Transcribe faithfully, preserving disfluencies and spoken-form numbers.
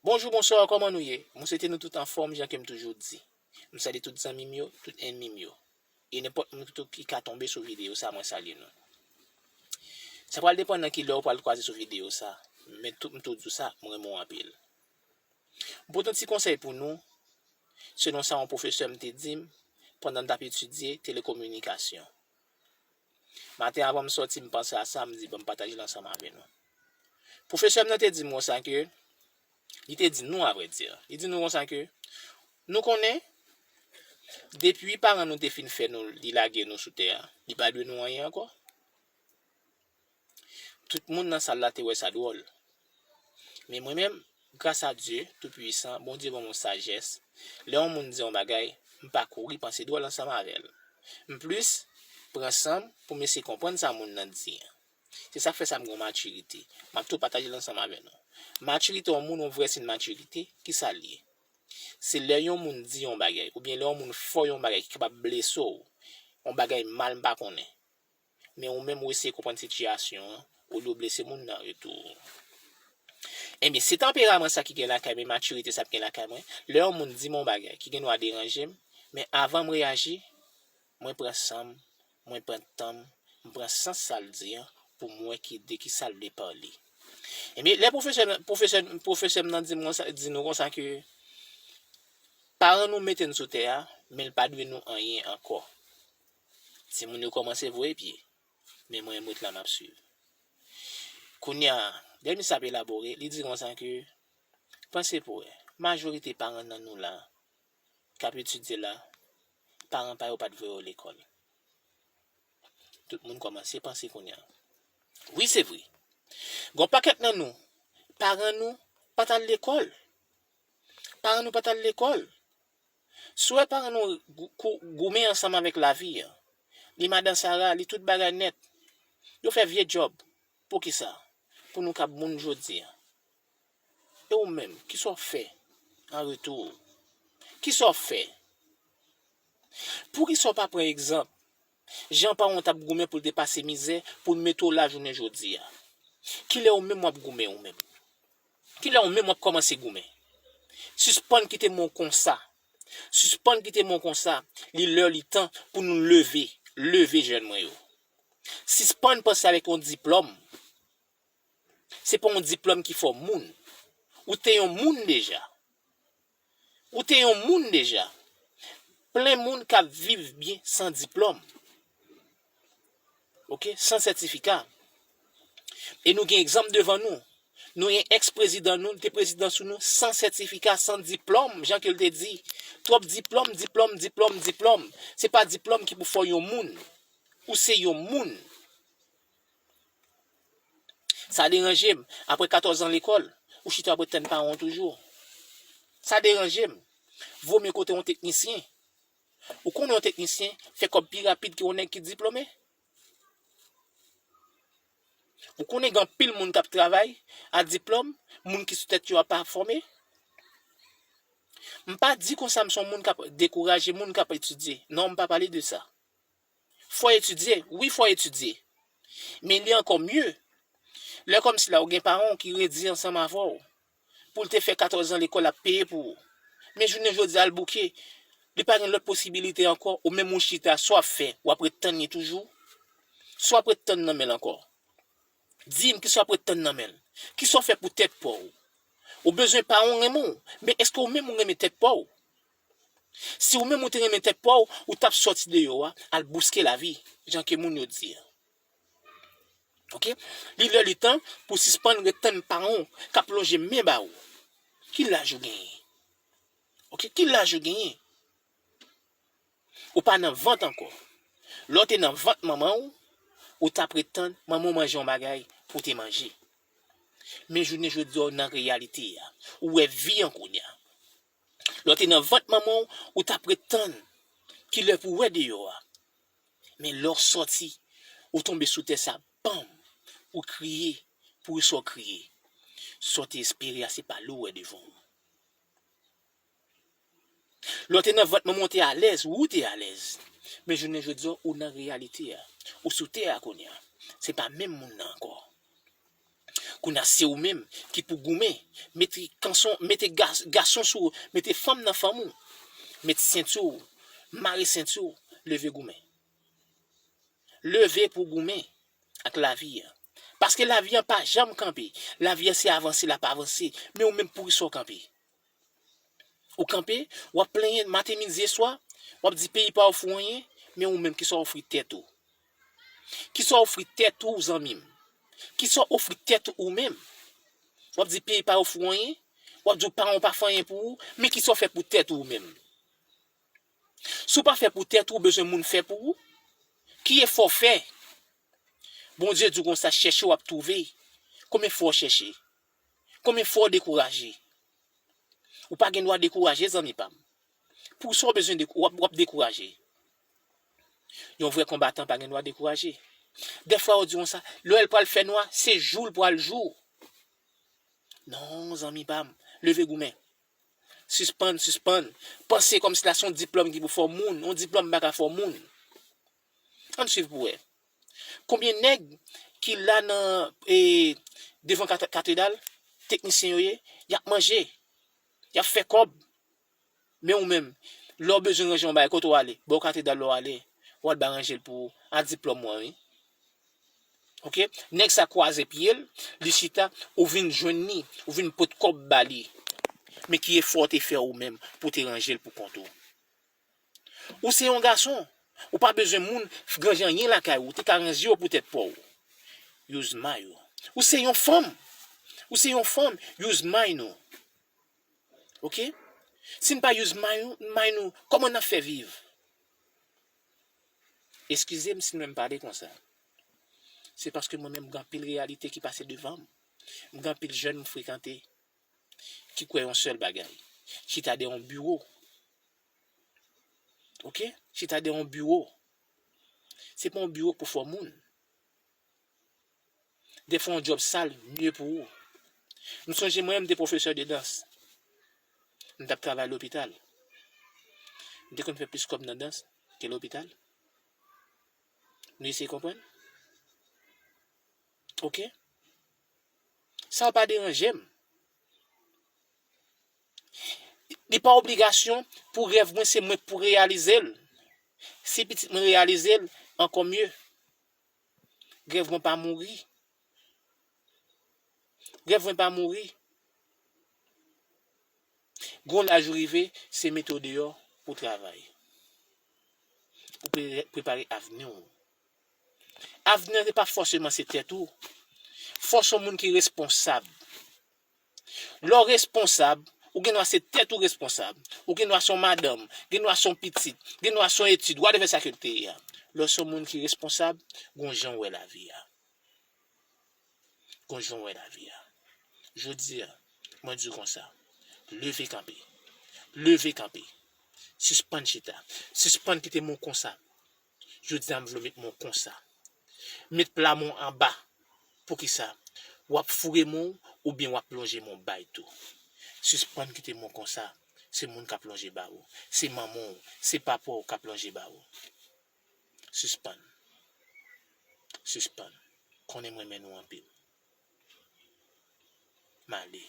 Bonjou, bonswa, kòman nou ye? Mwen swete nou tout anfòm, jan ke m toujou di. M salye tout zanmi m yo, tout ènmi m yo. E nenpòt moun tou ki ka tonbe sou videyo sa, mwen salye nou. Sa pral depann nan ki lè ou pral kwaze sou videyo sa. Men tou, m tou di w sa, mwen renmen w anpil. M pote yon ti konsèy pou nou, selon sa yon pwofesè m te di m pandan m t ap etidye telekominikasyon. Maten, avan m sòti, m panse a sa, m di, "Bon, m pataje l ansanm avè nou." Pwofesè m nan te di m konsa ke, li te di nou, avrèdi, li di nou konsa ke, nou konnen, depi paran nou te fin fè nou, li lage nou sou tè a, li pa dwe nou anyen ankò. Tout moun nan sal la te wè sa dwòl. Men mwen menm, gras a Dye Toupisan, Bondye ban mwen sajès, lè yon moun di yon bagay, m pa kouri panse dwòl ansanm avè l. M plis pran san m pou m eseye konprann sa moun nan di an. Se sa k fè sa m gen yon matirite. M ap tou pataje l ansanm avè nou. Matirite yon moun, yon vrè siy matirite, ki sa l ye? Se lè yon moun di yon bagay, oubyen lè yon moun fè w yon bagay ki kapab blese w, yon bagay mal m pa konnen. Men ou menm ou eseye konprann sitiyasyon an, olye w blese moun nan retou. Ebyen, se tanperaman sa ki gen lakay mwen, matirite sa ki gen lakay mwen, lè yon moun di m yon bagay ki gen dwa deranje m, men avan m reyaji, mwen pran san m, mwen pran tan m, m pran sans sa l di an, pou m wè ki, de ki sa l vle pale. Ebyen, lè pwofesè, pwofesè, pwofesè m nan di m konsa, di nou konsa ke paran nou mete n sou tè a, men l pa dwe nou anyen ankò. Timoun yo kòmanse voye pye, men mwen, m ret la, m ap swiv. Kounye a, lè misye ap elabore, li di konsa ke, panse pou wè, majorite paran nan nou la, k ap etidye la, paran pa yo pa t voye yo lekòl. Tout moun kòmanse panse kounye a. Wi, se vre. Gon pakèt nan nou, paran nou pa t al lekòl. Paran nou pa t al lekòl. Si w wè paran nou gou-, kou-, goumen ansanm avèk lavi a, li madan Sara, li tout bagay nèt. Yo fè vye djòb. Poukisa? Pou nou kab moun jodi a. E ou menm, kisa w fè an retou? Kisa w fè? Poukisa w pa pran egzanp? Jan paran w t ap goumen pou l te pase mizè, pou l mete w la jounen jodi a. Kilè ou menm w ap goumen ou menm? Kilè ou menm w ap kòmanse goumen? Sispann kite mwen w konsa. Sispann kite mwen w konsa. Li lè, li tan pou nou leve. Leve, jèn mwen yo. Sispann panse avèk yon diplòm. Se pa yon diplòm ki fè w moun. Ou te yon moun deja. Ou te yon moun deja. Plen moun k ap viv byen san diplòm. Oke? San sètifika. E nou gen egzanp devan nou. Nou gen èks prezidan nou, li te prezidan sou nou, san sètifika, san diplòm, jan ke l te di. Twòp diplòm, diplòm, diplòm, diplòm. Se pa diplòm ki pou fè w yon moun. Ou se yon moun. Sa deranje m. Apre katòz an lekòl, ou chita w ap ret tann paran w toujou. Sa deranje m. Vomye kote yon teknisyen. Ou konnen yon teknisyen fè kòb pi rapid ke yon nèg ki diplome? Ou konnen gen anpil moun k ap travay a diplòm, moun ki sou tèt yo a pa fòme? M pa di konsa m se yon moun k ap dekouraje moun k ap etidye. Non, m pa pale de sa. Fò etidye, wi, fò etidye. Men li ankò mye. Lè kòmsi la ou gen paran w ki redi ansanm avè w, pou l te fè katòz an lekòl ap peye pou ou. Men jounen jodi a l bouke, li pa gen lòt posibilite ankò, ou menm ou chita, sa w ap fè, w ap ret tann li toujou? Sa w ap ret tann nan men l ankò? Di m kisa w ap ret tann nan men l? Kisa w fè pou tèt pa w? Ou bezwen paran w renmen w, men èske ou menm ou renmen tèt pa w? Si ou menm ou te renmen tèt pa w, ou t ap sòti deyò a, al bouske lavi, jan ke moun yo di a. Oke? Li lè li tan pou sispann ret tann paran w k ap lonje men ba ou. Ki laj ou genyen? Oke? Ki laj ou genyen? Ou pa nan vant ankò. Lè w te nan vant manman w, ou t ap ret tann manman w manje yon bagay pou w te manje. Men jounen jodi a, w nan reyalite a. Ou wè vi an kounye a. Lè w te nan vant manman w, ou t ap ret tann kilè pou w wè deyò a. Men lè w sòti, ou tonbe sou tè sa, banm, ou kriye, pou sa w kriye. Sa w te espere a, se pa li w wè devan w. Lè w te nan vant manman w, w te alèz, wi, w te alèz. Men jounen jodi a, ou nan reyalite a. Ou sou tè a kounye a. Se pa menm moun nan ankò. Kounye a se ou menm ki pou goumen. Mete kanson, mete gas, gason sou ou, mete fanm nan fanm ou. Mete senti w, mare senti w, leve goumen. Leve pou goumen ak lavi a. Paske lavi a pa janm kanpe. Lavi a se avanse l ap avanse. Men ou menm poukisa w kanpe? Ou kanpe, w ap plenyen maten, midi e swa, w ap di peyi pa ofri w anyen, men ou menm kisa w ofri tèt ou? Kisa w ofri tèt ou, zanmi m? Kisa w ofri tèt ou menm? W ap di peyi pa ofri w anyen, w ap di paran w pa fè anyen pou ou, men kisa w fè pou tèt ou menm? Si w pa fè pou tèt ou, ou bezwen moun fè pou ou? Ki efò w fè? Bondye di w konsa, chèche w ap twouve. Konbyen fwa w chèche? Konbyen fwa w dekouraje? Ou pa gen dwa dekouraje, zanmi pa m. Poukisa w bezwen de, w ap, w ap dekouraje? Yon vrè konbatan pa gen dwa dekouraje. Dèfwa yo di konsa, lè l pral fè nwa, se jou l pral jou. Non, zanmi pa m, leve goumen. Sispann, sispann. Panse kòmsi la se yon diplòm ki pou fè w moun. Yon diplòm pa ka fè w moun. Ann swiv pou wè. Konbyen nèg ki la nan, e, devan kat-, katedral, teknisyen yo ye, y ap manje, y ap fè kòb. Men ou menm, lè w bezwen ranje yon bagay, kote w ale? Bò katedral la w ale, w al ba ranje l pou ou, a diplòm ou an, wi. Oke? Nèg sa kwaze pye l, li chita, ou vin jwenn li, ou vin pot kòb ba li. Men ki efò w te fè ou menm pou w te ranje l pou kont ou? Ou se yon gason, ou pa bezwen moun f-, ranje anyen lakay ou, ou te ka ranje yo pou tèt pa w. Use mind ou. Ou se yon fanm, ou se yon fanm, use mind ou. Oke? Si n pa use mind, mind nou, kòman n ap fè viv? Eskize m si m menm pale konsa. Se paske mwen menm, m gen anpil reyalite ki pase devan m. M gen anpil jèn m frekante ki kwè yon sèl bagay. Chita dèyè yon biwo. Oke? Chita dèyè yon biwo. Se pa yon biwo k pou fè w moun. Dèfwa yon djòb sal mye pou ou. M sonje mwen menm m te pwofesè de dans. M t ap travay lopital. M te konn fè plis kòb nan dans ke lopital. Nou eseye konprann? Oke? Sa pa deranje m. Li pa obligasyon pou rèv mwen se mwen k pou reyalize l. Si pitit mwen reyalize l, ankò mye. Rèv mwen pa mouri. Rèv mwen pa mouri. Gon laj ou rive, se mete w deyò pou w travay. Pou pre-, prepare avni w. Avni an se pa fòseman se tèt ou. Fò se yon moun ki responsab. Lè w responsab, ou gen dwa se tèt ou responsab. Ou gen dwa se yon madanm, gen dwa se yon pitit, gen dwa se yon etid, whatever sa ke l te ye a. Lè w se yon moun ki responsab, gon jan w wè lavi a. Gon jan w wè lavi a. Jodi a, mwen di w konsa, leve kanpe. Leve kanpe. Sispann chita. Sispann kite men w konsa. Jodi a, m vle w met men w konsa. Met pla men w anba. Poukisa? W ap foure men w oubyen w ap lonje men w bay tou. Sispann kite men w konsa. Se moun k ap lonje ba ou. Se manman w, se papa w k ap lonje ba ou. Sispann. Sispann. Konnen m renmen nou anpil. M ale.